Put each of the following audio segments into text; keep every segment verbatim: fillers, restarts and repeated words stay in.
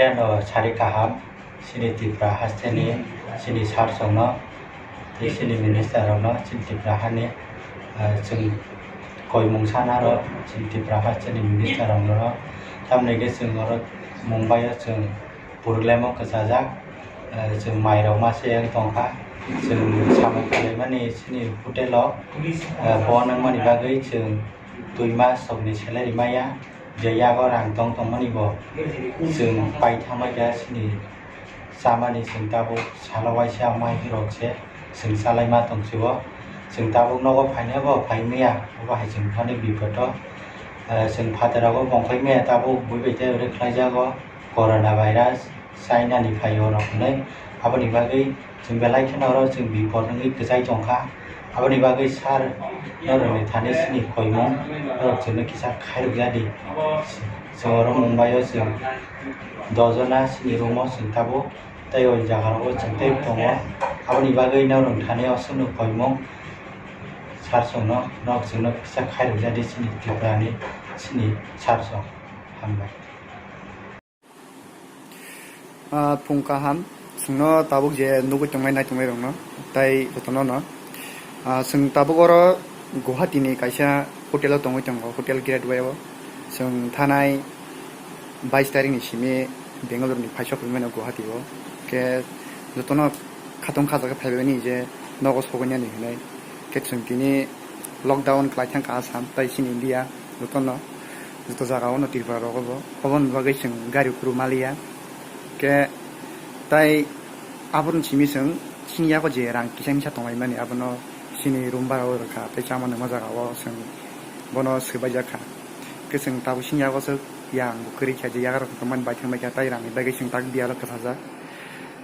Ano sari kaham, chini Tripura hasteni, chini sir songno, tei chini minister rokno, chini Tripura hani, ah, chwng koimung sanaro, chini Tripura hasteni minister rokno, tamni hwnkhe chwng oro Mumbai o chwng program o kwchajak, ah, chwng mai rok ma se wng tongkha, chwng samung khlaimani chini hotel o, ah, bo nangmani bagwi chwng twi mas sokni salary maya. Je yago rang tong tongmani bo chwng pai thangma khe chini chamani chwng tabuk salo waisa mai hirok se chwng chalai ma tong si bo. Chwng tabuk nogo phainai bo phai maya, obo hai chwng thani bipot o. Eh, chwng phataro bo bongkhai maya tabuk bui bai tei ore khlai jago corona virus. China ni phai o rok hinwi. Aboni bagwi chwng belai kheno oro chwng bipot wngwi kwchai tongkha. Aboni bagwi sir norokni thani chini koimung norok chwngno kisa khairok ya di. Chwng oro Mumbai o chwng dojona chini room o chwng tabuk tei o jaga rogo chwng tei tongo. Aboni bagwi norok thani o chwngno koimung sir chwngno norok chwngno kisa khairok ya di chini Tripura ni chini sir chwng. Hambai. Ah, phung kaham, chwngno tabuk je nugwi tongnai naitongnai rokno, tei jotono no. Ah, chwng tabuk oro Guwahati ni kaisa hotel o tongwi tongo, hotel Great Way o. Chwng thanai bais tarikh ni simi Bangalore ni phaisok hinwi mano Guwahati o. Khe jotono khatong kha jaga phaibai ni je nogo sogwi nani hinwi. Khe chwng tini lockdown khlai thang kha Assam tei chini India jotono. Joto jaga o no Tripura rogo bo. Oboni bagwi chwng gari kuru maliya. Khe tai aboni simi chwng chini yago je rang kisa misa tonglaimani abono chini room bara o rwkha tei chamani ma jaga o chwng bono swbaijak kha. Khe chwng tabuk chini yago se yang bo kwrwi kha je yagra tongmani bai thangbai kha tei rangni bagwi chwng tak biyalo kwchajak.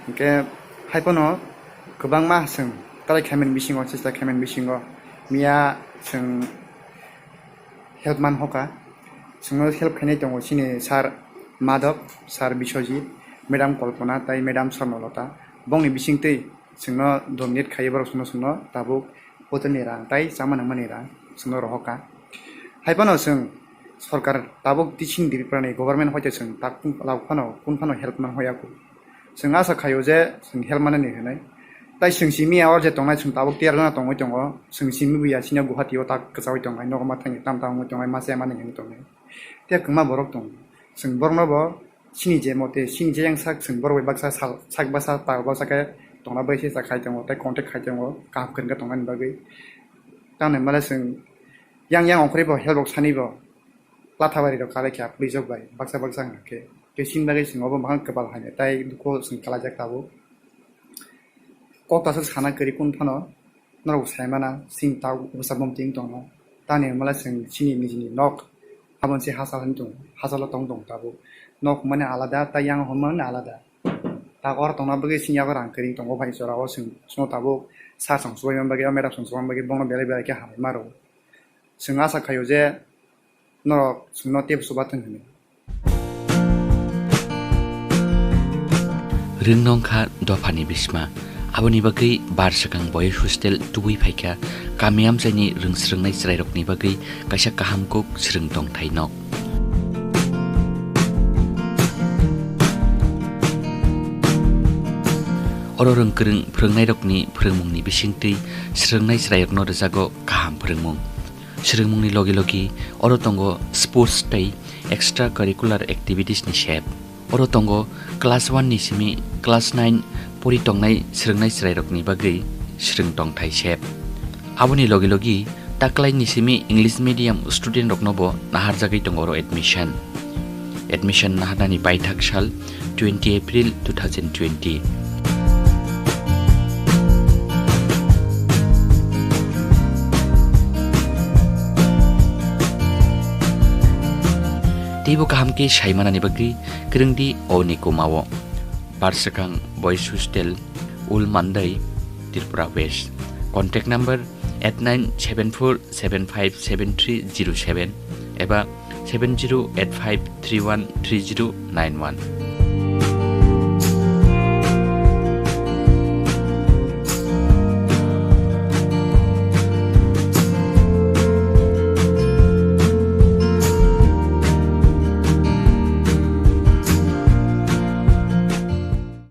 Hinkhe hai phano kwbangma chwng tei khaimani bisingo chesta khaimani bisingo miya chwng help man hoka. Chwngno help khainai tongo chini sir Madhav, sir Biswajit, madam Kalpana tei madam Swarnalata. Bongni bisingtwi chwngno donate khaiwi borok chwngno, chwngno tabuk hotelni rang tei chama nangmani rang chwngno rohorkha. Hai phano chwng sorkar tabuk tisini Tripurani government hoite chwng tak phano kunu phano help man hoya kho. Chwng asa khaio je chwng help manani hinwi. Tai chwng simi ya o je tongnai chwng tabuk tiyar jana tongwi tongo. Chwng simi buya sini Guwahati o tak kwchaui tongnai nogo ma thangwi tam tam wngwi tongnai ma se mani hinwi tongnai. Tei kwma borok tongo. Chwng borokno bo sini je mote sini je yang sak chwng borok bai baksa sal sak baksa tal baksa khe tongna bai se sa khai tongo tei contact khai tongo kaham kwrwng khe tongnani bagwi. Tamni male chwng yang yang ongkhorwi bo help rok sani bo. Lathabari rok kalaikha phuijak bai baksa baksa wngkha khe. Tei chini bagwi chwng obo bwkhak kwbal hai tei dukhu chwng kalaijak tabuk. Kok tasuk sana kwrwi kunu phano norok sai mana chini tabuk bwsa bumtwi wng tongno. Tamni hwnmale chwng chini nijini nok aboni se hachal hinwi tongo, hachalo tong tong tabuk. Nok hwnmani alada tei yang hwnmani alada. Tak oro tongna bagwi chini yago rang kwrwi tongo, bai jora o chwng chwngno tabuk sir chwng chubaima bagwi o madam chwng chubaima bagwi bono belai belai khe hambai ma rwo. Chwng asa khaio je norok chwngno teibo chubathwng hinwi. Rwng nong kha dophani bisma. Aboni bagwi bar swkang boys hostel tubui phaikha. Kami amchaini rwng swrwngnai chwrairokni bagwi kaisa kaham kuk swrwng tongthai nok. Oro rwng kwrwng phwrwngnairokni phwrwngmungni bisingtwi swrwngnai chwrairokno rwjago kaham phwrwngmung. Swrwngmungni logi logi oro tongo sports tei extra curricular activities ni sep. Oro tongo class one ni simi class nine pori tongnai swrwngnai chwrairokni bagwi swrwng tongthai sep. Aboni logi logi taklaini simi English medium student rokno bo naharjagwi tongo oro admission. Admission naharnani baithak sal twenty April two thousand twenty. Teibo kaham khe saimanani bagwi kwrwngdi o ni kumao. Barswkang Boys Hostel, Ul Mandai, Tripura West. Contact number eight nine seven four seven five seven three zero seven eba seven zero eight five three one three zero nine one.